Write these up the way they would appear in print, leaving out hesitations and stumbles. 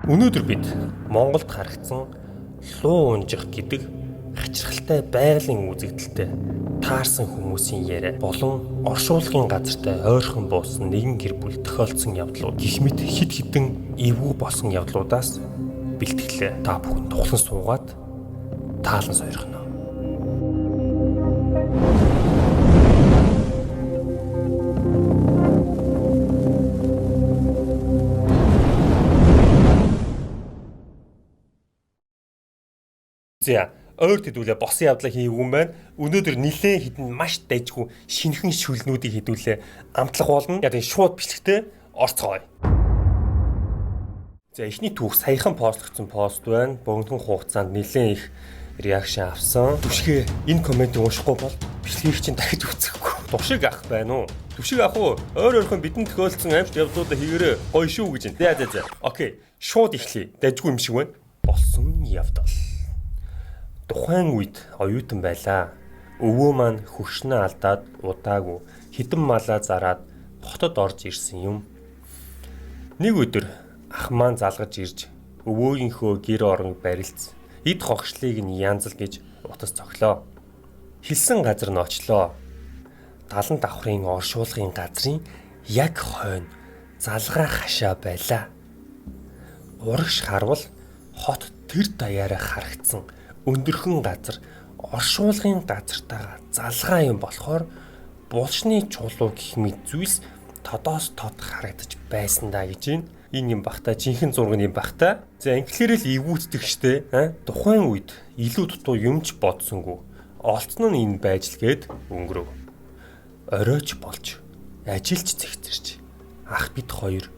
Өнөөдөр бид Монголд харагдсан луу унжих гэдэг хачирхалтай байгалийн үзэгдэлтэй таарсан хүмүүсийн яриа болон оршуулгын газартай ойрхон буусан нэгэн гэр бүл тохиолдсон явдлууд гэх мэт хэд хэдэн эвгүй болсон явдлуудаас бэлтгэлээ. Та бүхэн тухлан суугаад таалан сойрхоно. За ойр хэдүүлээ босон явдлаа хийгээгүй юм байна. Өнөөдөр нилээн хідэн маш дайжгүй шинэхэн шүлнүүдийг хэдүүлээ амтлах болно. Яг энэ шууд бичлэгтээ орцгоё. За эхний түүх саяхан постлогдсон пост байна. Богинохон хугацаанд нилээн их reaction авсан. Түшгээ энэ комментийг уншихгүй бол бичлэгийг чинь дахиж үзэхгүй. Тушиг ах байна уу? Түшиг ах уу? Ойр ойрхон бидэнд тохиолдсон амьд явдлуудаа хийгээрэй. Гоё шүү гэж. За за за. Окей. Шууд эхлэе. Дайжгүй юм шиг байна. Болсон явдал. Тухайн үед оюутан байлаа. Өвөө маань хөгшнөө алдаад удаагүй хідэн малаа зараад хотод орж ирсэн юм. Нэг өдөр ах маань залгаж ирж өвөөгийнхөө гэр орон барилц эд хогшлыг нь янзал гэж утас цоглоо. Хэлсэн газар нь очлоо. Далан давхрын оршуулгын газрын яг хойно залгаа хашаа байлаа. Урагш харвал хот тэр даяараа харагдсан өндөрхөн газар оршуулгын газартайгаа залгаа юм болохоор булшны чулуу гэх мэт зүйлс тодоос тод харагдаж байсан даа гэж байна. Энэ юм бахта жинхэнэ зураг юм бахта. За инглиэр л эвгүүцдэг штэ. Тухайн үед илүү дутуу юмч бодсонгүй. Олцсон нь энэ байж л гээд өнгөрөв. Оройч болж ажилч зэгцэрч ах бид хоёр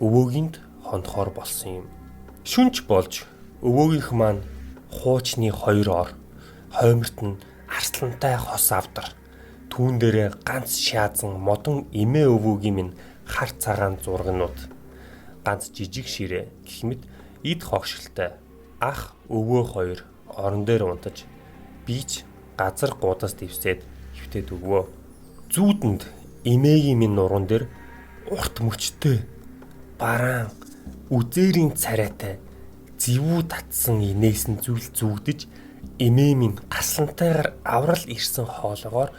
өвөөгинд хонхоор болсон юм. Шүнж болж өвөөгийнх маань хуучны хоёр ор хойморт нь арслантай хос авдар түүн дээрээ ганц шаазан модон эмээ өвөөгийн минь хар цагаан зургнууд ганц жижиг ширээ гэх мэт эд хогшилтай ах өвөө хоёр орон дээр унтаж би ч газар гудас дэвсээд хөвтөд өгвөө. Зүүдэнд эмээгийн минь нуруунд дээр урт мөчтэй бараан үзээрийн царайтай зэвүү татсан инээсэн зүйл зүүгдэж эмээ минь гаслантайгаар аврал ирсэн хоолоогоор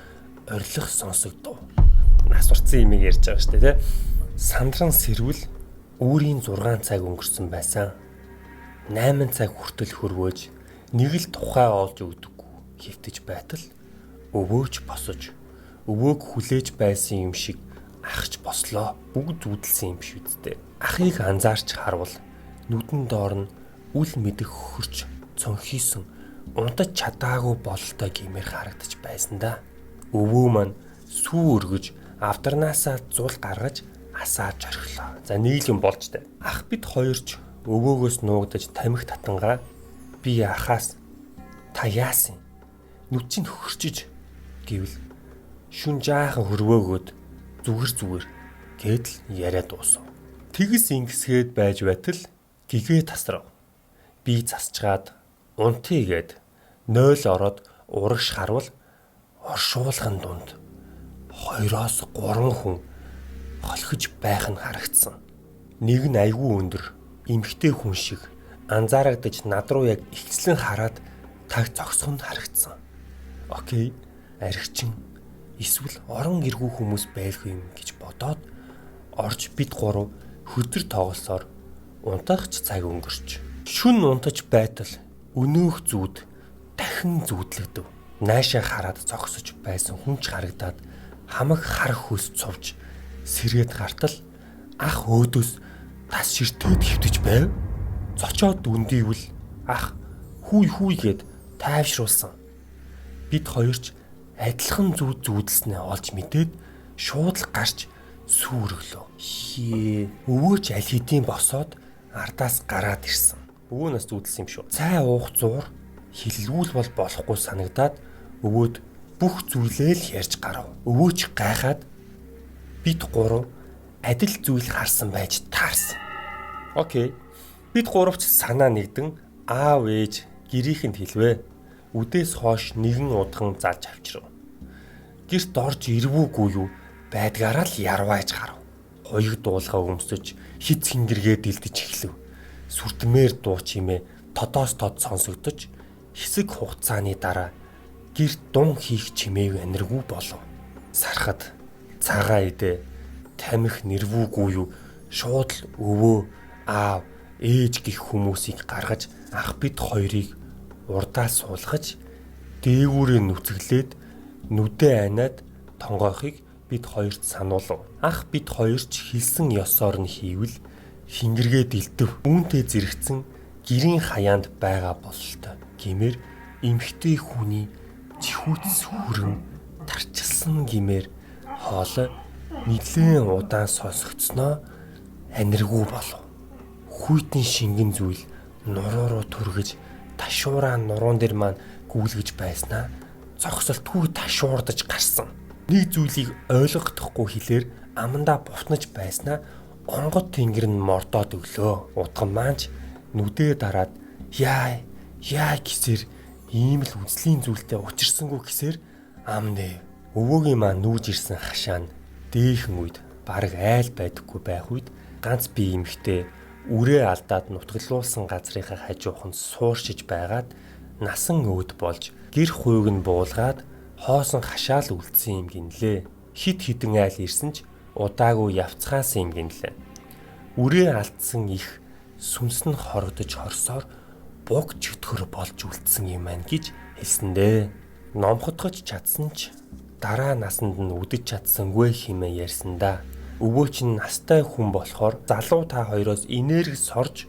орилох сонсогдов. Нас уртсан эмээг ярьж байгаа шүү дээ, тэ. Сандран сэрвэл үүрийн 6 цаг өнгөрсөн байсан. 8 цаг хүртэл хөрвөөж нэг л тухай олж өгдөггүй хэвтэж байтал өвөөч босож өвөөг хүлээж байсан юм шиг ахч бослоо. Бүгд зүудэлсэн юм биш үсттэй. Ахыг анзаарч харвал нүдэн доор нь үл мэдэх хөрч цонхийсон унтаж чадаагүй бололтой гэмээр харагдаж байсан да. Өвөө маань сүү өргөж авдарнаасаа зул гаргаж асааж орхилоо. За нэг л юм болж таа. Ах бид хоёрч өвөөгөөс нуугдаж тамхи татангаа би ахаас та яасан? Нүд чинь хөрчиж гэвэл шүн жаахан хөрвөөгөөд зүгээр зүгээр гэдэл яриа дуусав. Тэгс ингэсгээд байж байтал гэгээ тасрав. Би засчгаад унтъя гээд 0 ороод урагш харвал оршуулгын дунд 2-оос 3 хүн холхиж байх нь харагдсан. Нэг нь айгүй өндөр эмэгтэй хүн шиг анзаарагдаж над руу яг ихслэн хараад таг зогсох нь харагдсан. Окей, архичин эсвэл орон эргүү хүмүүс байлгүй юм гэж бодоод орж бид гурав хөзөр тоглосоор унтах ч цаг өнгөрч. Шүн унтаж байтал өнөөх зүуд дахин зүудлэгдэв. Наашаа хараад зогсож байсан хүн ч харагдаад хамаг хар хөлс цувж сэргээд гартал ах өөдөөс тас ширтээд хөвтөж байв. Зочоод үндийвэл ах хүй хүй гэд тайвшруулсан. Бид хоёрч адилхан зүуд зүүдэлснээ олж мэдээд шууд л гарч сүү өргөлөө. Хээ өвөөч аль хэдийн босоод ардаас гараад ирсэн. Өвөө нас зүүдэлсэн юм шүү. Цай уух зуур хилэлгүүл бол болохгүй санагдаад өвөөд бүх зүйлээ л ярьж гарав. Өвөөч гайхаад бид гурав адил зүйл харсан байж таарсан. Окей. Бид гуравч санаа нэгдэн аав ээж гэрийнхэнд хэлвэ. Үдээс хойш нэгэн удхан залж авчирв. Гэрт орж ирвүүгүй юу байдгаараа л ярвааж гарав. Хоёг дуулгаа өмсөж хиц хингэргээ дэлдэж эхлэв. сүрдмээр дуу чимээ тодоос тод сонсогдож, хэсэг хугацааны дараа гэр дун хийх чимээг аниргүй болов. Сархад цагаан идэ тамхи нэрвүүгүй юу, шууд л өвөө, аав, ээж гих хүмүүсийг гаргаж ах бид хоёрыг урдаа суулгаж, дээгүүрээ нүцгэлээд, нүдээ аниад тонгоохыг бид хоёрт сануулав. Ах бид хоёр ч хэлсэн ёсоор нь хийвэл хингэргээ дэлдэв. Үүнтэй зэрэгцэн гэрийн хаяанд байгаа бололтой гэмээр эмэгтэй хүний чихүүц хүрэн тарчилсан гэмээр хоолой нэлээн удаан сонсогдсноо аниргүй болов. Хүйтэн шингэн зүйл нуруу руу түргэж, ташуураа нуруун дээр маань гүйлгэж байснаа зогсолтгүй ташуурдаж гарсан. Нэг зүйлийг ойлгохдохгүй хэлээр амандаа бувтнаж байснаа онгод тэнгэр нь мордоод өглөө. Утган маань ч нүдээ дараад яа яа гэсээр ийм л үзлийн зүйлтэй учирсангүй гэсээр ам нэ. Өвөөгийн маань нүүж ирсэн хашаа нь дээхэн үед, бараг айл байдаггүй байх үед ганц би эмэгтэй үрээ алдаад нутаглуулсан газрынхаа хажууханд сууршиж байгаад насан өөд болж, гэр хууг нь буулгаад хоосон хашаал үлдсэн юм гинлээ. Хит хитэн айл ирсэн ч удаагүй явцгаасан юм гинлээ. Үрээ алдсан их сүнс нь хорогдож хорсоор буг чөтгөр болж үлдсэн юм байна гэж хэлсэн дээ. Номхотгож чадсан ч дараа насанд нь үдэж чадсангүй хэмээн ярьсан да. Өвөө чинь настай хүн болохоор залуу та хоёроос энерги сорж,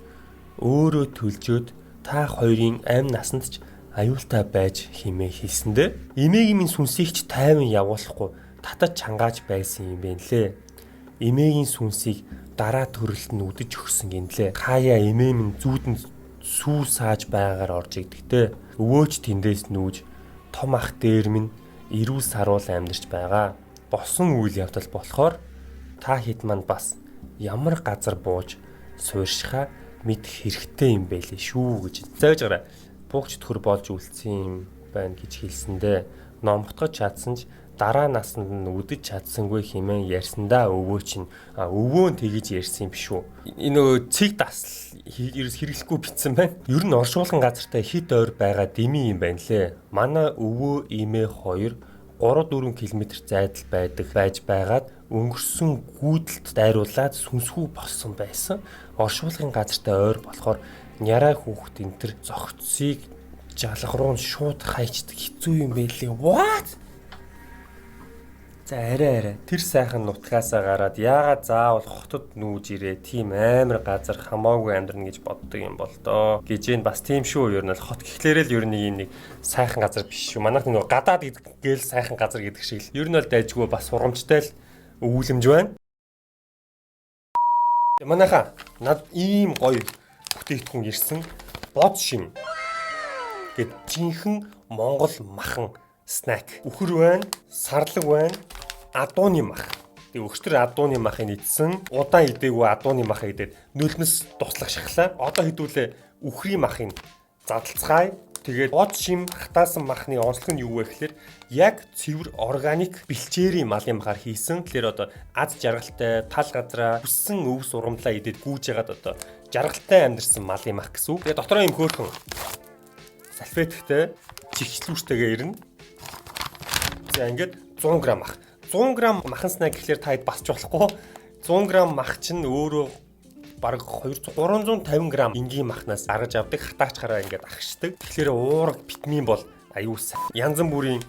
өөрөө төлжөөд та хоёрын амь насанд ч аюултай байж хэмээн хэлсэн дээ. Эмээгийн минь сүнсийг ч тайван явуулахгүй татаж чангааж байсан юм байна лээ. Эмээгийн сүнсийг дараа төрөлд нь үдэж өгсөн гинлээ. Хаяа эмээ минь зүүдэнд сүү сааж байгаагаар орж идэгтэй. Өвөөч тэндээс нүүж том ах дээр минь эрүүл саруул амьдарч байгаа. Босон үйл явдал болохоор та хэд манд бас ямар газар бууж суурьшихаа мэдэх хэрэгтэй юм байлээ шүү гэж. Зааж гараа. Буугч төхөр болж үлдсэн юм байна гэж хэлсэндээ номхотгож чадсан ч дараа насанд нь үдэж чадсангүй хэмээн ярьсандаа өвөө чинь, өвөө нь тэгэж ярьсан юм биш үү. Энэ нөгөө цэг дасал ерөөс хэрэглэхгүй битсэн байна. Ер нь оршуулган газартай хит ойр байгаа дэмий юм байна лээ. Манай өвөө эмээ хоёр 3 4 км зайдал байдаг байж байгаад өнгөрсөн гүйдэлд дайруулад сүнсгүй болсон байсан. Оршуулгын газартай ойр болохоор нярай хүүхэд энэ төр зогцсыг жалга руу шууд хайчдаг, хэцүү юм байлээ. What? За, арай арай. Тэр сайхан нутгаасаа гараад яагаад заавал хотод нүүж ирээ, тийм амар газар хамаагүй амьдрна гэж боддог юм бол доо. Гэж энэ бас тийм шүү. Ер нь л хот гэхлээрээ л ер нь ийм нэг сайхан газар биш шүү. Манайх нэг гадаад гээл сайхан газар гэдэг шиг л. Ер нь бол дайжгүй, бас сургамжтай л өгүүлэмж байна. Манайхаа над ийм гоё бүтээгдэхүүн ирсэн. Бод шим. Гэт жинхэнэ Монгол махан snack. Үхэр байна, сарлаг байна, адууны мах. Тэгээ өгчтөр адууны махыг идсэн. Удаан идээгүй адууны мах идээд нулимс дуслах шахлаа. Одоо хэдүүлээ үхрийн махыг задлцгаая. Тэгээд бод шим хатаасан махны онцлог нь юу вэ гэхээр яг цэвэр органик бэлчээрийн малын махаар хийсэн. Тэгэхээр одоо аз жаргалтай тал газраа хүссэн өв сургамлаа идээд гүйж ягаад одоо жаргалтай амьдарсан малын мах гэсэн үг. Тэгээд дотроо юм хөөрхөн салфетктэй, чихчлүүштэйгээ ирнэ. За, ингээд 100 г мах. 100 г махан snack гэхлээр та хэд басч болохгүй. 100 г мах чинь өөрөө бараг 200 350 г энгийн махнаас гаргаж авдаг, хатаачаараа ингээд агшдаг. Тэгэхээр уураг, витамин бол аюу сайн. Янз бүрийн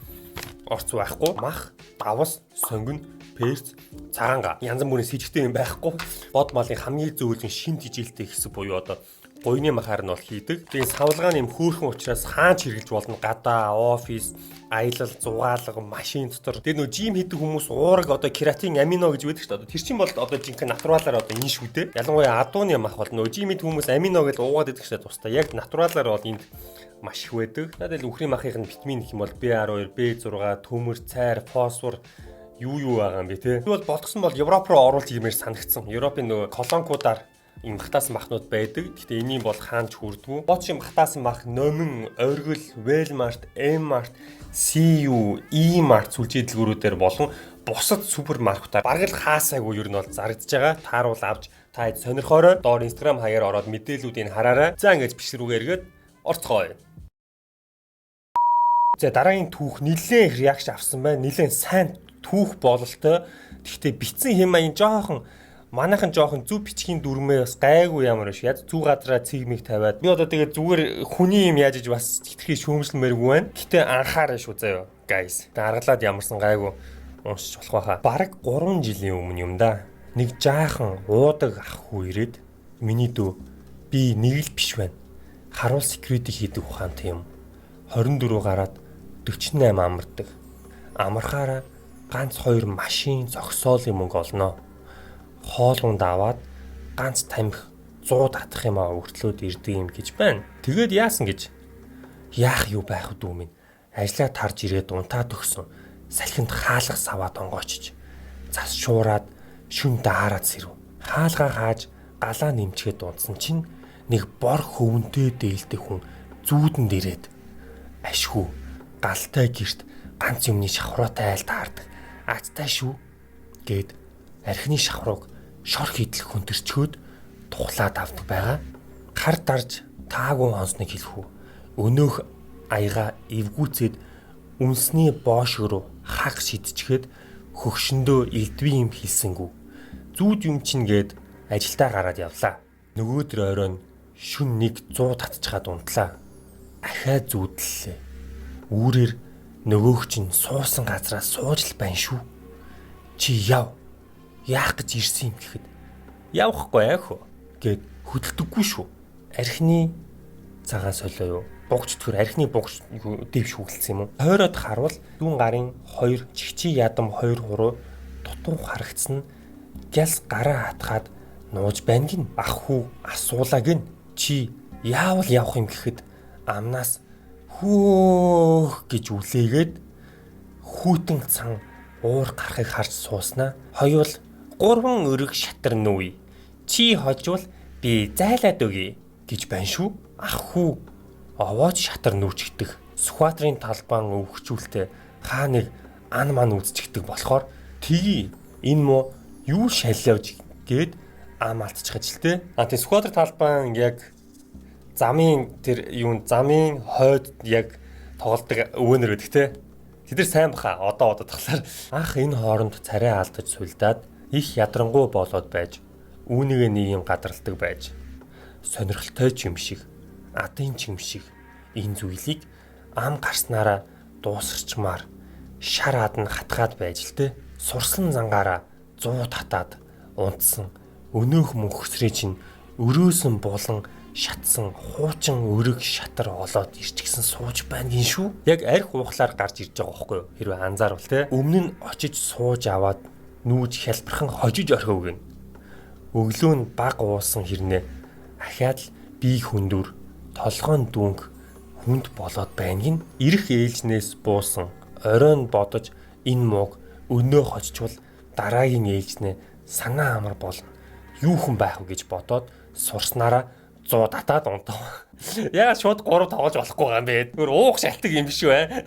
орц байхгүй. Мах, давс, сонгино, перц, цагаан га. Янз бүрийн сэжигтэй юм байхгүй. Бод малын хамгийн зөөлөн шим тэжээлтэй хэсэг буюу одоо гуйны махаар нь бол хийдэг. Тэгээ савлгаа нь юм хөөрхөн учраас хаанч хэрэглэж болно. Гадаа, офис, аялал, зугаалга, машин дотор. Тэгээ нөө gym хийдэг хүмүүс уураг одоо креатин, амино гэж байдаг шүү дээ. Одоо тэр чинь бол одоо жинхэнэ natural аар одоо энэ шүү дээ. Ялангуяа адууны мах бол нөө gym хийдэг хүмүүс амино гэж уугаад байдаг шүү дээ тусдаа. Яг natural аар бол энд маш их байдаг. Тэгэл үхрийн махын нь витамин гэх юм бол B12, B6, төмөр, цайр, фосфор юу юу байгаа юм бэ те. Би бол болгосон бол Европ руу оруулж ирмээр санагдсан. Европын нөгөө колонкуудаар ийм хатаасан махнууд байдаг. Гэхдээ энийг бол хаанч хүрдгүү. Бод шим хатаасан мах Номин, Оргил, Walmart, M-Mart, CU, E-Mart сүлжээ дэлгүүрүүдээр болон Бусад супермаркетаар бараг л хаасаагүй ер нь бол зарагдаж байгаа. Тааруул авч та хэд сонирхоорой. Доор Instagram хаягаар ороод мэдээллүүдийг хараарай. За, ингэж бичлэг рүүгээ эргээд орцгоё. За, дараагийн түүх нэлээд их reaction авсан байна. Нэлээд сайн түүх бололтой. Гэхдээ бичсэн хэм маяг жоохон манайхан жоохон зөв бичгийн дүрмээ бас гайгүй ямар биш. Яд зүү газраа цэг мэг тавиад. Би одоо тэгээд зүгээр хүний юм яаж иж бас хитрхи шүүмжлэмээргүй байна. Гэтэ анхаарай шүү заяа. Guys. Аргалаад ямарсан гайгүй уншиж болох байхаа. Бараг 3 жилийн өмнө юм да. Нэг жаахан уудаг ах хүү ирээд миний дүү, би нэг л биш байна. Харуул security хийдэг ухаантай юм. 24 гараад 48 амардаг. Амархаараа ганц хоёр машин зогсоолын мөнгө олно. Хоолунд аваад ганц тамхи 100 татах юм аа өртлөөд ирдэг юм гэж байна. Тэгээд яасан гэж? Яах юу байх вэ, дүү минь? Ажлаа тарж ирээд унтаад өгсөн. Салхинд хаалга саваад онгоочж. Цас шуураад шүн даарад сэрв. Хаалгаа хааж галаа нэмчгээд унтсан чинь нэг бор хөвөнтэй дээлтэй хүн зүүдэнд ирээд ашгүй галтай герт ганц юмны шавхраатай айл таардаг. Азтай шүү гэд архины шавхрууг шор хийдэл хөнтөрчхөөд тухлаад авдаг байгаа. Хар дарж таагүй хонсныг хэлэх үү. Өнөөх аяга эвгүүцээд үнсний боош руу хаг шидчихэд хөгшөндөө элдвийн юм хэлсэнгүү. Зүүд юм чинь гээд ажилдаа гараад явлаа. Нөгөөдөр оройн шүн нэг 100 татчихад унтлаа. Ахиа зүүдлээ. Үүрээр нөгөөх чинь суусан газараа сууж л байна шүү. Чи яв. Яах гэж ирсэн юм гэхэд явахгүй аах гэд хөдөлдөггүй шүү. Архины цагаан солио юу? Бугч төр архины бугч дэв шүүгэлсэн юм уу? Тойроод харуул зүүн гарын хоёр чигчи ядам хоёр хуруу дутуу харагдсан, гялс гараа хатгаад нууж байна гин. Ах хүү асуулаа гин. Чи яавал явах юм гэхэд амнаас хөөх гэж үлээгээд хүйтэн цан уур гарахыг харж сууснаа хоёул гурван өрөг шатар нүүе. Чи хожвол би зайлаад өгье гэж байна шүү. Ах хүү овоож шатар нүүчгдэг. Сүхбаатарын талбаан өвгчүүлтэй хаа нэг ан ман үзчихдэг болохоор тгий энэ муу юу шалиавж гээд ам алдчих ажилтэй. А тийм, Сүхбаатар талбаан яг замын тэр юун замын хойд яг тоглолдог өвөнөр байдаг те. Тэд нар сайн баха одоо одоо тахлаар ах энэ хооронд царай алдаж сулдаад их ядрангуй болоод байж үүнийгээ нэг юм гадралдаг байж сонирхолтой ч юм шиг, адын ч юм шиг энэ зүйлийг ам гарснараа дуусгарчмаар шар ад нь хатгаад байж л те. Сурсан зангаараа 100 татаад унтсан өнөөх мөнхсрий чинь өрөөсөн булан шатсан хуучин өрөг шатар олоод ирчихсэн сууж байна гин шүү. Яг арх уухлаар гарч ирж байгаа байхгүй юу? Хэрвээ анзаарвал те. Өмнө нь очиж сууж аваад нүүж хялбархан хожиж орхив гин. Өглөө нь баг уусан хэрнээ ахиад л бие хүндүр толгойн дүнг хүнд болоод байна гин. Ирэх ээлжнээс буусан оройн бодож энэ мууг өнөө хожчвол дараагийн ээлжнээ санаа амар болно. Юу хүн байх вэ гэж бодоод сурснараа 100 татаад унтав. Яагаад шууд 3 тоглож болохгүй байгаа юм бэ? Түр уух шалтгаан юм биш үү?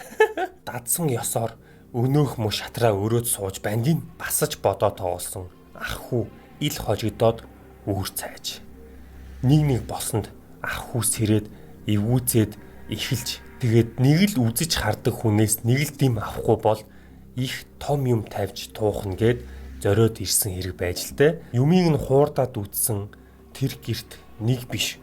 Дадсан ёсоор өнөөх мө шатраа өрөөд сууж байна гин. Басаж бодоо тоглосон ах хүү ил хожигдоод үүр цайж. Нэг нэг босонд ах хүү сэрээд эвгүүцээд эхэлж тэгээд нэг л үзэж хардаг хүнээс нэг л дэм авахгүй бол их том юм тавьж туухна гэд зориод ирсэн хэрэг байж л те. Юмыг нь хуурдаад үтсэн тэр герт нэг биш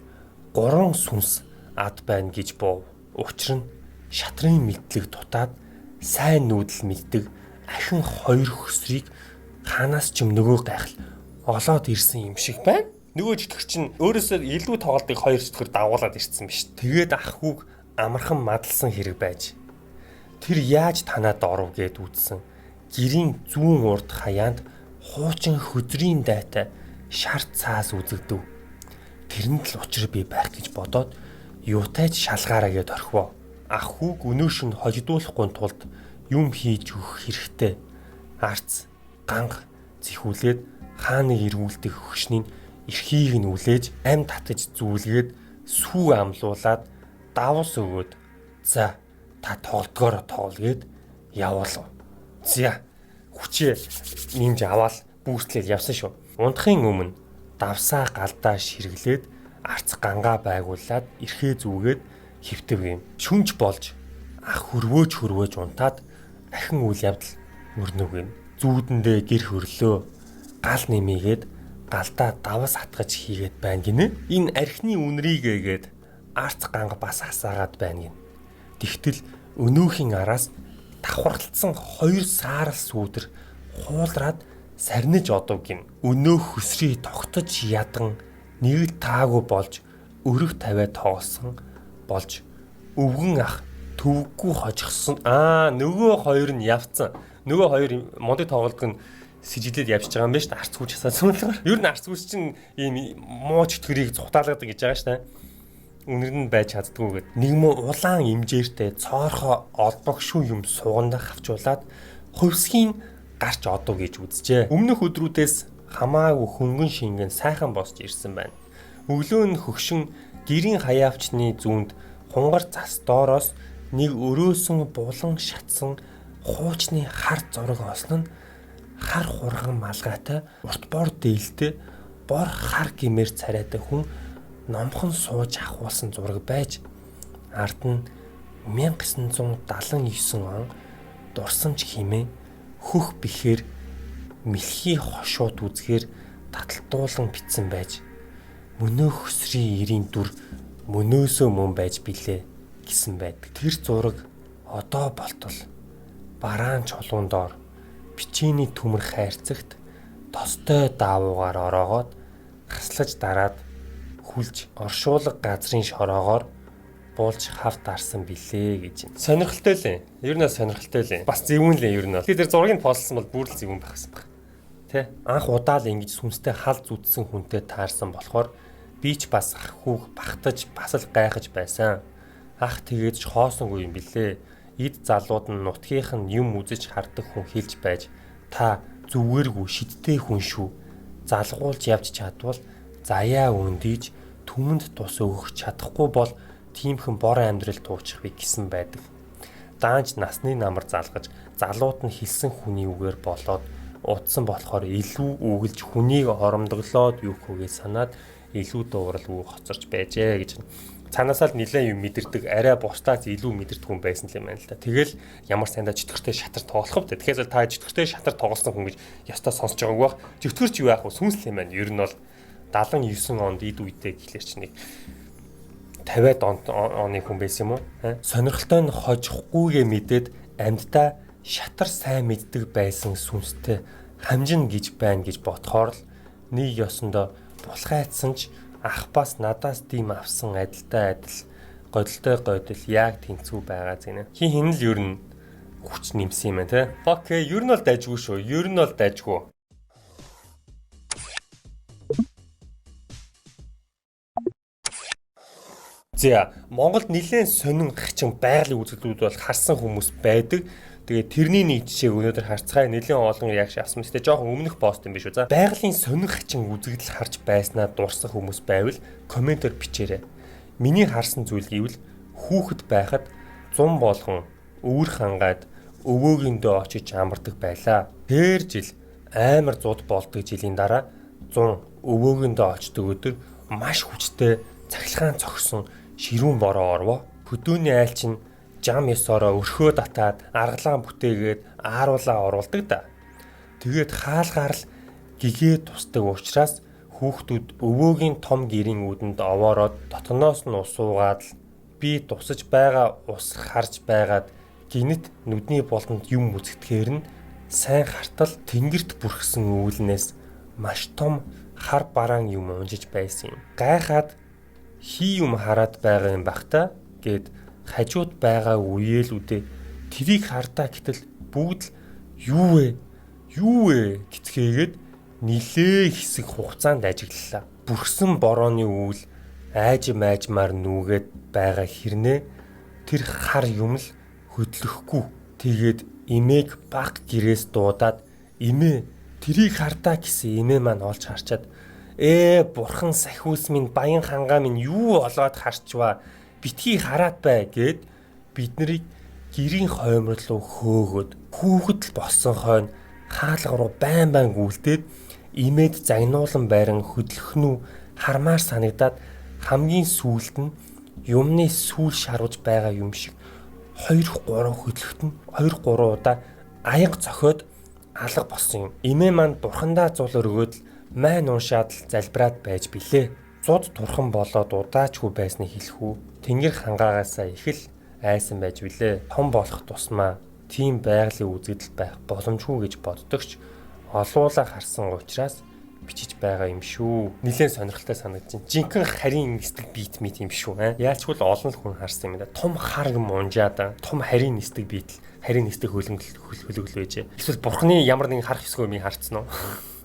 гурван сүнс ад байна гэж бов. Учир нь шатрын мэдлэг дутаад сайн нүүдэл мэддэг ахин хоёр хөсрийг хаанаас ч юм нөгөө гайхал олоод ирсэн юм шиг байна. Нөгөө чөтгөр чинь өөрөөсөө илүү тоглолтыг хоёр чөтгөр дагуулад ирсэн биш. Тэгээд ах хүүг амархан мадалсан хэрэг байж. Тэр яаж танаад оров гэд үтсэн. Гэрийн зүүн урд хаяанд хуучин хөдрийн дайтай шар цаас үзэгдэв. Тэрэнд л учир би байх гэж бодоод юутай ч шалгаараа гэд орхивоо. Ах хүүг өнөөш нь хожигдуулахгүй тулд юм хийж өгөх хэрэгтэй. Арц, ганга зэхүүлээд хааныг эргүүлдэг хөгшнийг эрхийг нь үлээж ам татаж зүүлгээд сүү амлуулад давс өгөөд за та тоглодгоороо тоглол гээд явуулав. За, Хүчээ нэмж аваад бүүстлээд явсан шүү. Унтахын өмнө давсаа галдаа ширгэлээд арц гангаа байгуулад эрхээ зүгээд хөвтөв юм. Шүнж болж ах хөрвөөж унтаад ахин үйл явдал өрнөв юм. Зүүдэндээ гэр хөрлөө гал нэмийгээд галдаа давас атгаж хийгээд байна гинэ. Энэ архины үнрийгээгээд арц ганга бас асаагаад байна гин. Тэгтэл өнөөхийн араас давхарлцсан 2 саарал сүүдэр хуулраад сарниж одов гин. Өнөөх хөсрий тогтож ядан нэг л таагүй болж өрөг тавиа тоглосон болж өвгөн ах төвөггүй хожигсон. Нөгөө хоёр нь явцсан. Нөгөө хоёр модыг тоглодог нь сэжиглээд явчихж байгаа юм байна шүү дээ. Арц хүч хасаад болохоор. Ер нь арц хүч чинь ийм муу чөтгөрийг цухтаалгадаг гэж байгаа шүү дээ. Үнэр нь байж чаддгүй гэд. Нэг муу улаан имжээртэй цоорхоо олбог шүү юм сугандаа хавчуулаад хувьсгийн гарч одов гэж үзжээ. Өмнөх өдрүүдээс хамаагүй хөнгөн шингэн сайхан босч ирсэн байна. Өглөө нь хөгшин гэрийн хаяавчны зүүнд хунгар цас доороос нэг өрөөсөн булан шатсан хуучны хар зураг олсон нь хар хурган малгайтай урт бор дээлтэй бор хар гимээр царайтай хүн номхон сууж авахулсан зураг байж ард нь 1979 он дурсамж химээ хөх бэхээр мэлхий хошууд үзгээр таталтуулан битсэн байж мөнөөх хөсрийн эрийн дүр мөнөөсөө мөн байж билээ гэсэн байдаг. Тэр зураг одоо болтол бараан чулуун доор бичээний төмөр хайрцагт тостой даавуугаар ороогоод хаслаж дараад хүлж оршуулга газрын шороогоор буулж хав дарсан билээ гэж. Сонирхолтой л юм. Ер нь сонирхолтой л юм. Бас зөвүүн л юм ер нь. Тэгэхээр тэр зургийг постлсон бол бүр л зөвүүн байх гэсэн баг. Тэ? Анх удаа л ингэж сүнстэй хал зүтсэн хүнтэй таарсан болохоор би ч бас ах хүүг багтаж бас л гайхаж байсан. Ах тэгээд ч хоосонгүй юм билээ. Эд залууд нь нутгийнх нь юм үзэж хардаг хүн хэлж байж та зүгээргүй шидтэй хүн шүү. Залгуулж явж чадвал заяа өндийж түмэнд тус өгөх чадахгүй бол тиймхэн бор амьдрал туучих вэ гэсэн байдаг. Даанч насны намар залгаж залууд нь хэлсэн хүний үгээр болоод утсан болохоор илүү үгэлж хүнийг хоромдоглоод юу хөөгээ санаад илүү дуурал үг хоцорч байжээ гэж. Цаанаасаа л нэлээд юм мэдэрдэг, арай бусдаас илүү мэдэрдэг хүн байсан юм байна л да. Тэгэл ямар сайндаа чөтгөртэй шатар тоглох вэ? Тэгэхээр та чөтгөртэй шатар тоглосон хүн гэж ёстой сонсож байгаагүй бах. Чөтгөр ч юу яах вэ? Сүнс л юм байна. Ер нь бол 79 онд эд үедээ гэхлээр чи нэг 50-ад оны хүн байсан юм уу? Сонирхолтой нь хожихгүйгээ мэдээд амьддаа шатар сайн мэддэг байсан сүнстэй хамжин гэж байна гэж бодохоор л нэг ёсондоо булхайцсан ч ах бас надаас дим авсан адилтай адил годилтой годил яг тэнцүү байгаа зэнэ. Хин хин л ер нь хүч нэмсэн юм байна те. Окей, ер нь бол дайжгүй шүү. Ер нь бол дайжгүй. За, Монголд нэлээд сонин хачин байгалийн үзэгдлүүд бол харсан хүмүүс байдаг. Тэгээд тэрний нэг жишээг өнөөдөр харцгаая. Нэлээд олон реакшн авсан. Гэтэ жоохон өмнөх пост юм биш үү? За, байгалийн сонин хачин үзэгдэл харж байснаа дурсан хүмүүс байвал комментээр бичээрэй. Миний харсан зүйл гэвэл хүүхэд байхад 100 болгон өвөр хангаад өвөөгөндөө очиж амардаг байлаа. Тэр жил амар зуд болдог жилийн дараа 100 өвөөгөндөө очдог өдөр маш хүчтэй цахилгаан цогсон ширүүн бороо орвоо. Хөдөөний айл чинь жам ёсороо өрхөө татаад аргалаан бүтээгээд ааруулаа оруулдаг да. Тэгээд хаалгаар л гэгээ тусдаг учраас хүүхдүүд өвөөгийн том гэрийн үүдэнд овоороод дотноос нь усуугаад л би тусаж байгаа ус харж байгаад гинэт нүдний болонд юм үзэгдэхээр нь сайн хартал тэнгэрт бүрхсэн үүлнээс маш том хар бараан юм унжиж байсан юм. Гайхаад хий юм хараад байгаа юм бах та гэд хажууд байгаа үеэлүүдээ тэрийг хардаа гэтэл бүгд л юу вэ? Юу вэ гэцгээгээд нилээ хэсэг хугацаанд ажиглалаа. Бүрхсэн борооны үйл айжим айжмаар нүгээд байгаа хэрнээ тэр хар юм л хөдлөхгүй. Тэгээд эмээг баг гэрээс дуудаад эмээ тэрийг хардаа гэсэн эмээ маань олж харчаад бурхан сахиус минь баян хангаа минь юу олоод харчваа битгий хараад бай гэд бид нарыг гэрийн хоймор руу хөөгөөд хүүхэд л болсон хойно хаалга руу байн байн гүйлдээд имээд загнуулан байран хөдлөх нь хармаар санагдаад хамгийн сүүлд нь юмны сүүл шарвж байгаа юм шиг 2 3 хөдлөхт нь 2 3 удаа аянга цохиод алга болсон юм. Эмээ маань бурхандаа зул өргөөд л майн уншаад л залбираад байж билээ. Зуд турхан болоод удаачгүй байсныг хэлэх үү? Тэнгэр хангаагаасаа их л айсан байж билээ. Том болох тусмаа тийм байгалийн үзэгдэл байх боломжгүй гэж боддогч олуула харсан учраас бичиж байгаа юм шүү. Нилээн сонирхолтой санагдаж байна. Жинхэнэ харийн нисдэг бит мит юм шүү. Аа. Яалчгүй л олон л хүн харсан юм да. Том хар юм унжаад, том харийн нисдэг бит, харийн нисдэг хөлөнгөл хөлөглөл байжээ. Эсвэл бурхны ямар нэгэн харах ёсгүй юм харцсан уу?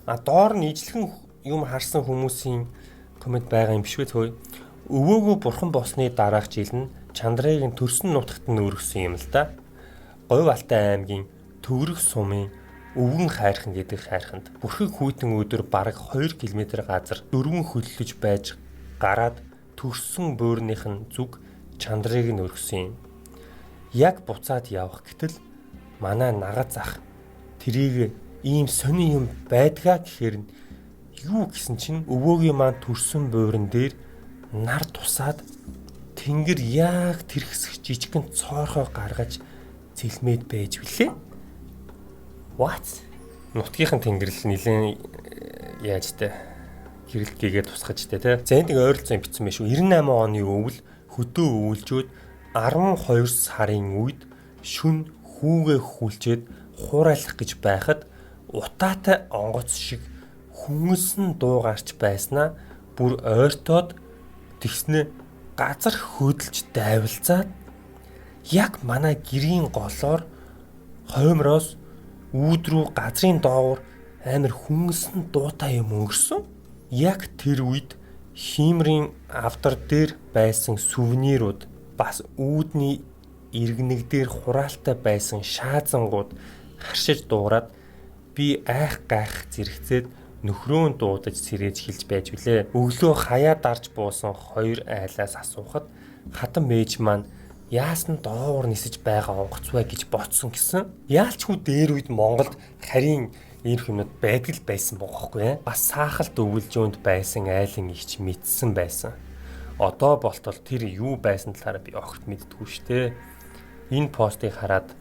А доор нь ижлэхэн юм харсан хүмүүсийн коммент байгаа юм биш үү төө. Өвөөгөө бурхан болсны дараах жил нь чандрыг нь төрсөн нутагт нь өргөсөн юм л да. Говь Алтай аймгийн Төгрөх сумын Өвгөн хайрхан гэдэг хайрханд бүрхэг хүйтэн өдөр бараг 2 км газар дөрвөн хөллөж байж гараад төрсөн буурных нь зүг чандрыг нь өргөсөн юм. Яг буцаад явах гэтэл манай нагаз ах тэрийг ийм сонин юм байдгаа гэхээр нь юу гэсэн чинь өвөөгийн маань төрсөн буурн дээр нар тусаад тэнгэр яг тэр хэсэг жижигхэн цоорхой гаргаж цэлмээд байж билээ. What? Нутгийнхан тэнгэрл нилээн яаж тэ гэрэлт гээгээ тусгаж тэ тэ. За энд нэг ойролцоо юм бичсэн байх шүү. 98 оны өвөл хөдөө өвөлжөөд 12 сарын үед шүн хүүгээ хүлчээд хуурайлах гэж байхад утаатай онгоц шиг хүнсэн дуу гарч байснаа бүр ойртоод тэгснэ газар хөдөлж дайвалзаад яг манай гэрийн голоор хоймроос үүд рүү газрын доогуур амар хүнсэн дуутай юм өнгөрсөн. Яг тэр үед хиймрийн авдар дээр байсан сувенирууд бас үүдний иргэнэг дээр хураалтай байсан шаазангууд харшиж дуурайд би айх гайх зэрэгцээд нөхрөөн дуудаж сэрээж хэлж байж билээ. Өглөө хаяа дарж буусан хоёр айлаас асуухад хатан мэж маань яасан доогуур нисэж байгаа онгоц вэ гэж ботсон гэсэн. Яалчгүй дээр үед Монголд харийн иймэрхүү юмнууд байдаг л байсан байгаа хгүй. Бас саахалт өвөлжөөнд байсан айлын ихч мэдсэн байсан. Одоо болтол тэр юу байсан талаараа би огт мэддэггүй шүү дээ. Энэ постыг хараад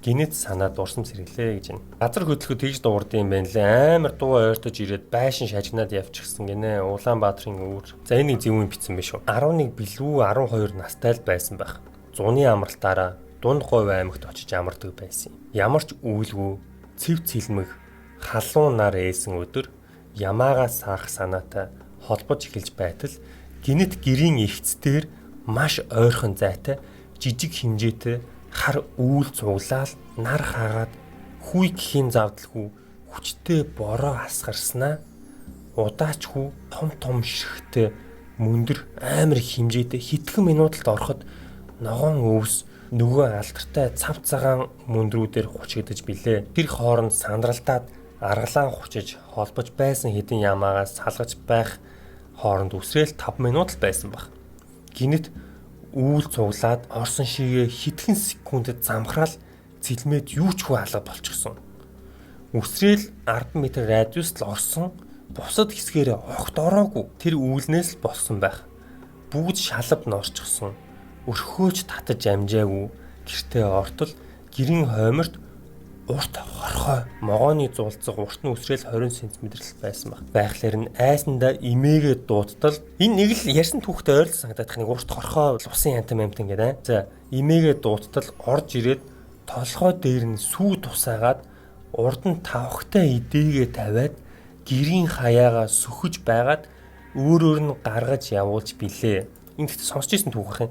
гинэт санаа дурсам сэргэлээ гэж байна. Газар хөдлөхөд тэгж дуурд юм байна лээ. Амар дуу ойртож ирээд байшин шажигнаад явчихсан гинэ. Улаанбаатарын өвөр. За энэ нэг зөвүүн бичсэн биш үү? 11 билүү 12 настай л байсан байх. Зуны амралтаараа дунд говь аймагт очиж амардаг байсан юм. Ямар ч үүлгүй цэв цэлмэг халуун нар ээсэн өдөр ямаагаа саах санаатай холбож эхэлж байтал гинэт гэрийн эгц дээр маш ойрхон зайтай жижиг хэмжээтэй хар үүл цуглаал нар хаагаад хүй гэхийн завдалгүй хүчтэй бороо асгарснаа удаачгүй том том ширхтээ мөндөр амар их хэмжээтэй хэдхэн минуталд ороход ногоон өвс нөгөө алдартай цав цагаан мөндрүүдээр хучигдаж билээ. Тэр хооронд сандралтаад аргалаан хучиж холбож байсан хэдэн ямаагаас салгаж байх хооронд үсрээл 5 минут л байсан баг. Гинэт үүл цуглаад орсон шигээ хэдхэн секундэд замхраал цэлмээд юу ч хүү алга болчихсон. Үсрээл 10 м радиуст л орсон бусад хэсгээрээ огт ороогүй. Тэр үүлнээс л болсон байх. Бүгд шалав норчихсон. Өрхөөч татаж амжаагүй. Гэртээ ортол гэрийн хойморт урт хорхой могооны зуулцаг урт нь үсрээл 20 см л байсан баг. Байхлаар нь айсандаа имээгээ дуудтал энэ нэг л ярьсан түүхтэй ойролцоо санагдах нэг урт хорхой лусын янтам амтан гэдэг. За имээгээ дуудтал орж ирээд толгой дээр нь сүү тусаагаад урд нь тавхтай идээгээ тавиад гэрийн хаяагаа сөхөж байгаад өөрөөр нь гаргаж явуулж билээ. Энэ гэхдээ сонсч ирсэн түүх юм.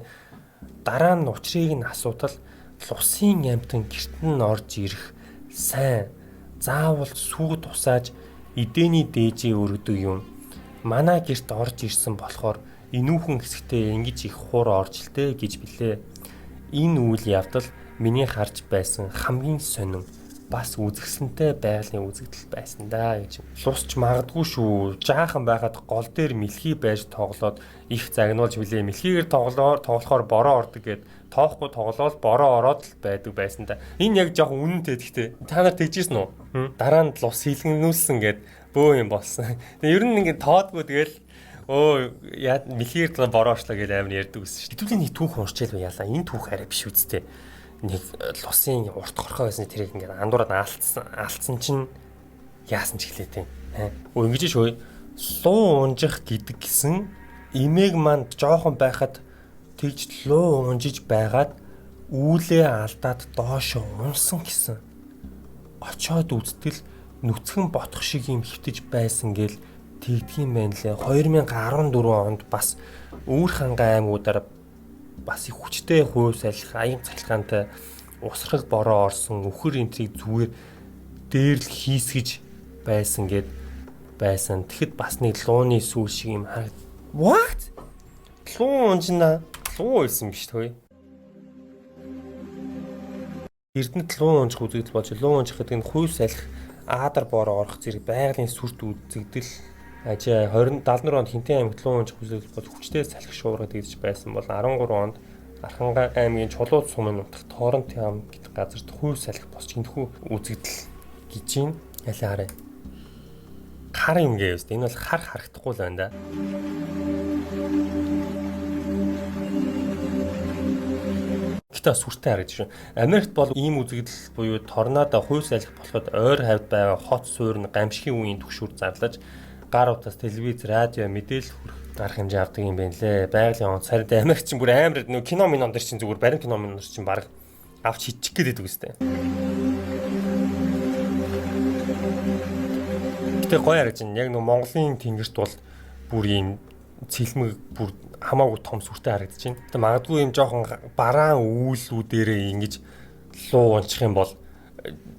Дараа нь учрыг нь асуутал лусын амтан гэрт нь орж ирэх сайн заавал сүү тусааж эдээний дээжээ өргөдөг юм. Манай гэрт орж ирсэн болохоор энүүхэн хэсэгтээ ингэж их хуур орж л дээ гэж билээ. Энэ үйл явдал миний харж байсан хамгийн сонин Бас үзэсгэлэнтэй байгалийн үзэгдэл байсан да гэж. Лусч магадгүй шүү. Жаахан байхад гол дээр мэлхий байж тоглоод их загнуулж билээ. Мэлхийгээр тоглохоор бороо ордог гэд тоохгүй тоглоол бороо ороод л байдаг байсан да. Энэ яг жоохон үнэнтэй гэхдээ та нар тэгжсэн үү? Дараа нь лус хийлгэнүүлсэн гэд бөө юм болсон. Тэгээ ер нь ингээд тоодгүй тэгэл өө яа мэлхийгээр бороо орчлоо гэж амар ярьдаг гэсэн шүү. Хэдүүлийн нэг түүх уншчихлаа ялаа. Энэ түүх арай биш үсттэй. Нэг лусын урт хорхоо байсан тэрийг ингээд андуураад алдсан чинь яасан ч гэлээ тийм. Өө ингэж шүү. Луу унжих гэдэг гисэн эмээг маань жоохон байхад тэгж луу унжиж байгаад үүлээ алдаад доошо унсан гэсэн. Очоод үзтэл нүцгэн ботх шиг юм хөвтөж байсан гэл тэгдгийм байна лээ. 2014 онд бас Үүр хангай аймагуудаар бас их хүчтэй хувь салхи, аян цахилгаантай усраг бороо орсон, үхэр энтрийг зүгээр дээр л хийсгэж байсан гэд байсан. Тэгэхэд бас нэг лууны сүүл шиг юм харагд. What? Луу унжина. Луу байсан биш төө. Эрдэнэт луу унжих үзэгдэл болж, луу унжих гэдэг нь хувь салхи, аадар бороо орох зэрэг байгалийн сүрт үзэгдэл. Ажээ 20 74 онд Хинтэн аймагт луу унжих үзэгдэл болж хүчтэй салхи шуурга тэгж байсан бол 13 онд Архангай аймгийн Чулууд сумын нутагт Торонт ям гэдэг газарт хувь салхи босч энэхүү үзэгдэл гэж юм. Ялаа харъя. Хар юм гээвс. Энэ бол хар харагдахгүй л байна да. Гэтэ сүртэй харагдаж шүү. Америкт бол ийм үзэгдэл буюу торнадо хувь салхи болоход ойр хавьд байгаа хот суурь нь гамшигын үеийн түгшүүр зарлаж гар утас, телевиз, радио мэдээлэл хүрэх арга хэмжээ авдаг юм байна лээ. Байгалийн онц харин Америк чинь бүр амар нөө кино минон дэр чинь зүгээр барин кино минон дэр чинь баг авч хийчих гээд байдаг үстэй. Гэтэ гоё харагдаж байна. Яг нөө Монголын тэнгэрт бол бүр ийм цэлмэг бүр хамаагүй том сүртэй харагдаж байна. Гэтэ магадгүй ийм жоохон бараан үүлүүдэрээ ингэж луу унчих юм бол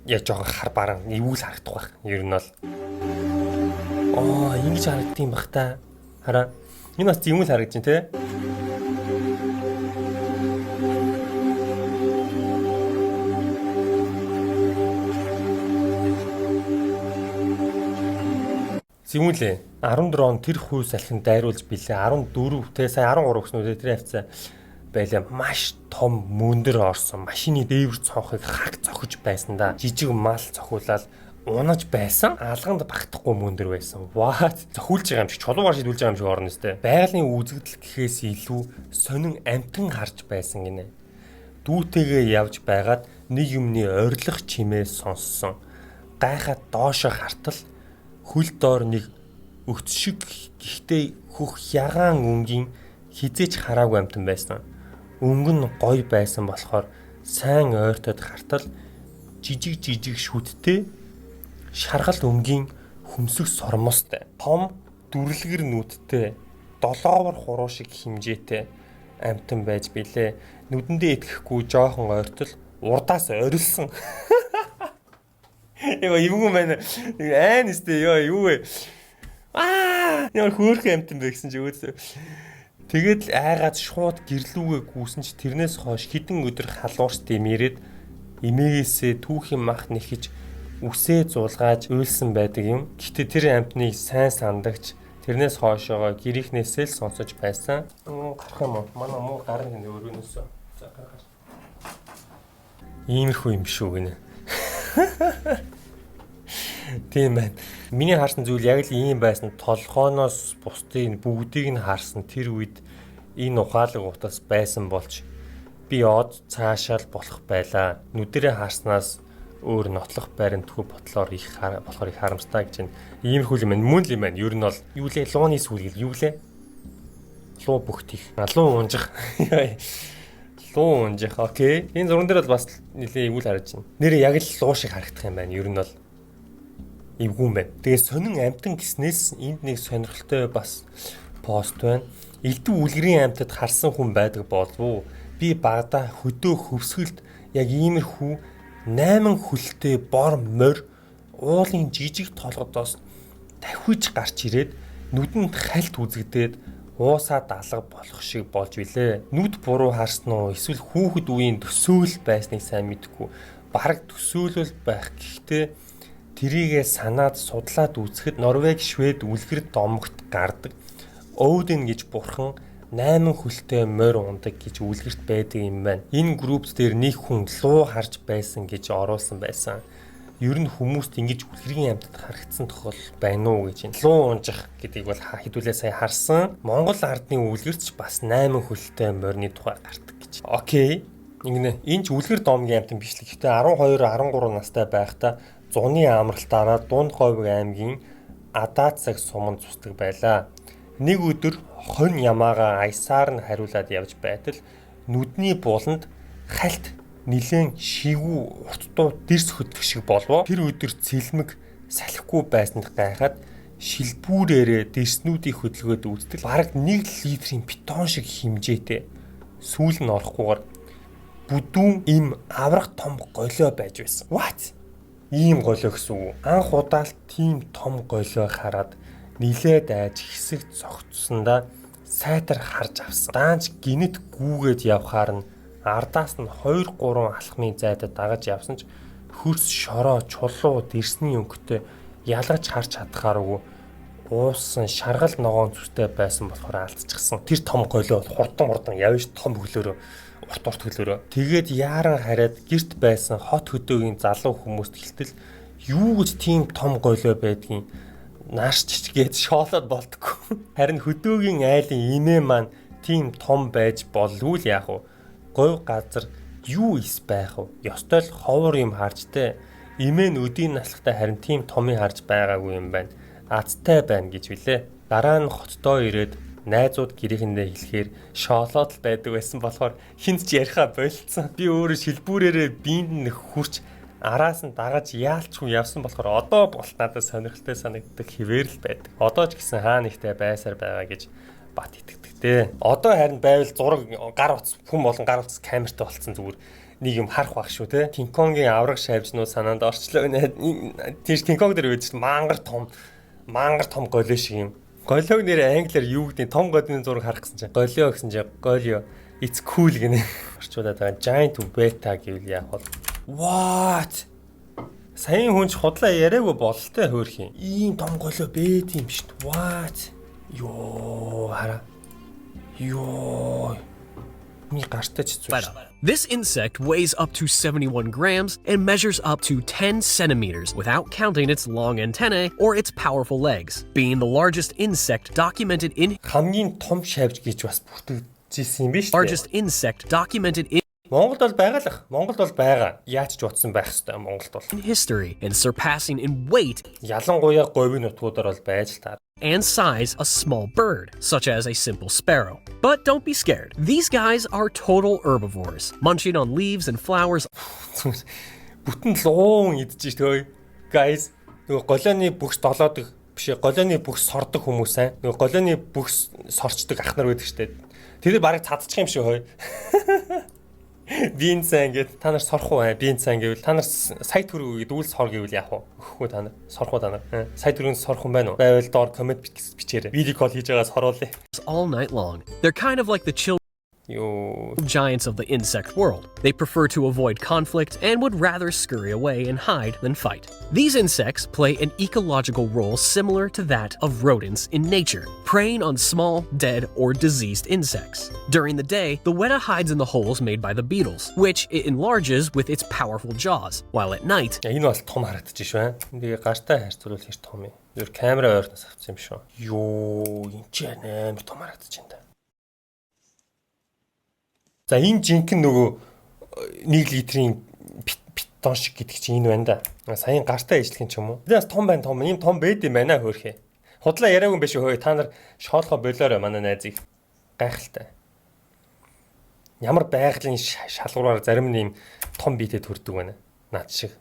яг жоохон хар бараан эвүүл харагдах байх. Ер нь бол ингэж харагдсан байх та. Хараа. Энэ бас зэвүүл харагдаж байна те. Зэвүүлээ. 14 он тэр хүү салхинд дайруулж билээ. 14 те сая 13 гэсэн үү тэр хавцаа байлаа. Маш том мөндөр орсон. Машины дээвэр цонхыг хаг цохиж байсан да. Жижиг мал цохиулаад унаж байсан. Алганд багтахгүй мөндөр байсан. What? Зохиулж байгаа юм шиг, чулуугаар шидүүлж байгаа юм шиг орно өстэй. Байгалийн үзэгдэл гэхээс илүү сонин амтан харж байсан гинэ. Дүүтэйгээ явж байгаад нэг юмны орилох чимээ сонссон. Гайхаад доошо хартал хөл доор нэг өгц шиг гэхдээ хөх ягаан өнгийн хизээч хараагүй амтан байсан. Өнгө нь гоё байсан болохоор сайн ойртоод хартал жижиг жижиг шүдтэй шаргал өнгийн хөмсөг сормостой. Том дүрлэгэр нүдтэй долоовор хуруу шиг хэмжээтэй амтан байж билээ. Нүдэндээ итгэхгүй жоохон ойртол урдаас орилсон. Яа эвгүй байна. Айн өстэй ёо юу вэ? Аа ямар хөөрхөн амтан бэ гэсэн чи өөдөө. Тэгээд л айгаад шууд гэрлүүгээ гүйсэн чи тэрнээс хойш хідэн өдөр халуурс дэмээрээд эмээгээсээ түүхийн мах нэхэж үсээ зулгааж уйлсан байдаг юм. Гэхдээ тэр амтныг сайн сандагч тэрнээс хойшоогоо гэрийнхнээсээ л сонсож байсан. Гарах юм уу? Манай муу гарна гэнэ өргөнөөсөө. За гар гар. Иймэрхүү юм шүү гинэ. Тийм байна. Миний харсан зүйл яг л ийм байсан. Толгооноос бусдыг бүгдийг нь харсан тэр үед энэ ухаалаг утас байсан болж би од цаашаал болох байлаа. Нүдэрээ харснаас өөр нотлох баримтгүй ботлоор их болохоор их харамстай гэж байна. Иймэрхүү юм байна. Мөн л юм байна. Ер нь бол юу лээ лууны сүүл гэл юу лээ? Луу бүгт их. Луу унжих. Луу унжих. Окей. Энэ зурган дээр бол бас нэлээ эвгүй л харагдаж байна. Нэрээ яг л луу шиг харагдах юм байна. Ер нь бол эвгүй юм байна. Тэгээ сонин амтан гиснээс энд нэг сонирхолтой бас пост байна. Элдв үлгэрийн амтад харсан хүн байдаг болов уу? Би багада хөдөө хөвсгөлд яг иймэрхүү 8 хөлтэй бор морь уулын жижиг толгодоос давхиж гарч ирээд нүдэнд хальт үзэгдээд уусаа далга болох шиг болж билээ. Нүд буруу харсан уу эсвэл хүүхэд үеийн төсөөл байсныг сайн мэдэхгүй. бараг төсөөлөл байх. Гэхдээ тэрийгээ санаад судлаад үзэхэд Норвег, Швед үлгэр домогт гардаг. Один гэж бурхан 8 хөлтэй морь унадаг гэж үлгэрт байдаг юм байна. Энэ групп дээр нэг хүн луу харж байсан гэж оруулсан байсан. Ер нь хүмүүст ингэж үлгэрийн амьтад харагдсан тохиолдол байна уу гэж байна. Луу унжих гэдгийг бол хэдүүлээ сая харсан. Монгол ардны үлгэрч бас 8 хөлтэй морины тухай гардаг гэж. Okay. Ингэнэ. Энэ ч үлгэр домгийн амьтан биш л. Гэхдээ 12 13 настай байхдаа зуны амралтаараа Дунд Говь аймгийн Адаацаг суманд зусдаг байлаа. Нэг өдөр хонь ямаагаа аясаар нь хариулаад явж байтал нүдний буланд хальт нилээн шигүү урт дуу дэрс хөдлөх шиг болов. Тэр өдөр цэлмэг салхигүй байсанд гайхаад шилбүүрээрээ дэрснүүдийн хөдөлгөөд үзтэл бараг 1 литрийн бетон шиг хэмжээтэй, сүүл нь орохгүйгээр бүдүүн им аврах том голио байж байсан. What? Ийм голио гэсэн үг. Анх удаа л тийм том голио хараад нилээд айж хэсэг зогтсондоо сайтар харж авсан. Даанч гэнэт гүүгээд явхаар нь ардаас нь 2 3 алхмын зайдаа дагаж явсан ч хөрс, шороо, чулуу, дэрсний өнгөтэй ялгаж харж чадхааргүй уусан шаргал ногоон зүстэй байсан болохоор алдчихсан. Тэр том голио хурдан хурдан явж, том хөлөөрөө, урт урт хөлөөрөө. Тэгээд яаран хараад гэрт байсан хот хөдөөгийн залуу хүмүүст хэлтэл юу гэж тийм том голио байдгийг наашч гээд шоолоод болдгоо. Харин хөдөөгийн айлын имээ маань тийм том байж болвол яах вэ? Говь газар юу ис байх вэ? Ёстой л ховор юм харж тэ. Имээ нь өдийн наслахтай, харин тийм томыг харж байгаагүй юм байна. Азтай байна гэж билээ. Дараа нь хотдоо ирээд найзууд гэрээхэндээ хэлэхээр шоолоод л байдаг байсан болохоор хэнд ч ярихаа болцсон. Би өөрөө шилбүүрээрээ биеинд нь хурч араас нь дагаж яалчгүй явсан болохоор одоо бол надад сонирхолтой санагддаг хэвээр л байдаг. Одоо ч гэсэн хаа нэгтэй байсаар байгаа гэж бат итгэдэг дээ. Одоо харин байвал зураг, гар утас, хүн болон гар утас камертай болцсон, зүгээр нэг юм харах байх шүү те. Кинг Конгийн авраг шавжнууд санаанд орчлоо. Тэр Кинг Конг дээр байдаг мангар том голио шиг юм. Голиог нэр англиар юу гэдэг, том голионы зураг харах гэсэн чинь голио гэсэн чинь голио it's cool гинэ. Орчуулад байгаа giant weta гэвэл яах вэ? What? Саяын хүн ч худлаа яриаггүй бололтой хөөрх юм. Ийм том голио бэд юм шүү дээ. What? Йоо, хараа. Йоо. Миний гартай ч зүйл шүү. This insect weighs up to 71 grams and measures up to 10 centimeters without counting its long antennae or its powerful legs, being the largest insect documented in Хамгийн том шавж гэж бас бүртгэжсэн юм биш үү? largest insect documented in Монголд бол байгаа л ах. Монголд бол байгаа. Яаж ч утсан байх хэвээр Монголд бол. history and surpassing in weight Ялангуяа говийн нутгуудаар бол байж л таа. and size a small bird, such as a simple sparrow. But don't be scared. These guys are total herbivores, munching on leaves and flowers Бүтэн луун идэж ш төө. Guys, нөгөө голионы бүхс долоодог биш ээ, голионы бүхс сордог хүмүүс аа. Нөгөө голионы бүхс сорчдог ах нар байдаг штэ. Тэр барыг цадчих юм шиг хөөе. Биен сайн гээд та нар сорох уу? Биен сайн гэвэл та нар сая төгрөг гээд үйл сор гэвэл яах вэ? Өгөхгүй та нар. Сорох уу та нар? Сая төгрөгийн сорох юм байна уу? Байвал доор comment бичээрэй. Video call хийж байгаа соруулъя. all night long. They're kind of like the chill Йоо. giants of the insect world. They prefer to avoid conflict and would rather scurry away and hide than fight. These insects play an ecological role similar to that of rodents in nature, preying on small, dead, or diseased insects. During the day, the weta hides in the holes made by the beetles, which it enlarges with its powerful jaws, while at night, Энэ бол том харагдчих шүү. Тэгээ гартай харьцуулбал хэр том юм. Зүгээр камера ойртоос авсан юм шүү. Йоо, энэ ч амар том харагдчих юм да. За, энэ жинхэнэ нөгөө 1 литрийн бетон шиг гэдэг чинь энэ байна да. Саяын гартай ижлэх юм ч юм уу. Бас том байна, том. Ийм том байд юм байна хөөрхөө. Худлаа яриаггүй юм биш үү хөөе. Та нар шоолохоо болоорой манай найзыг. Гайхалтай. Ямар байгалийн шалгуураар зарим нь ийм том биетэй төрдөг байна. Над шиг.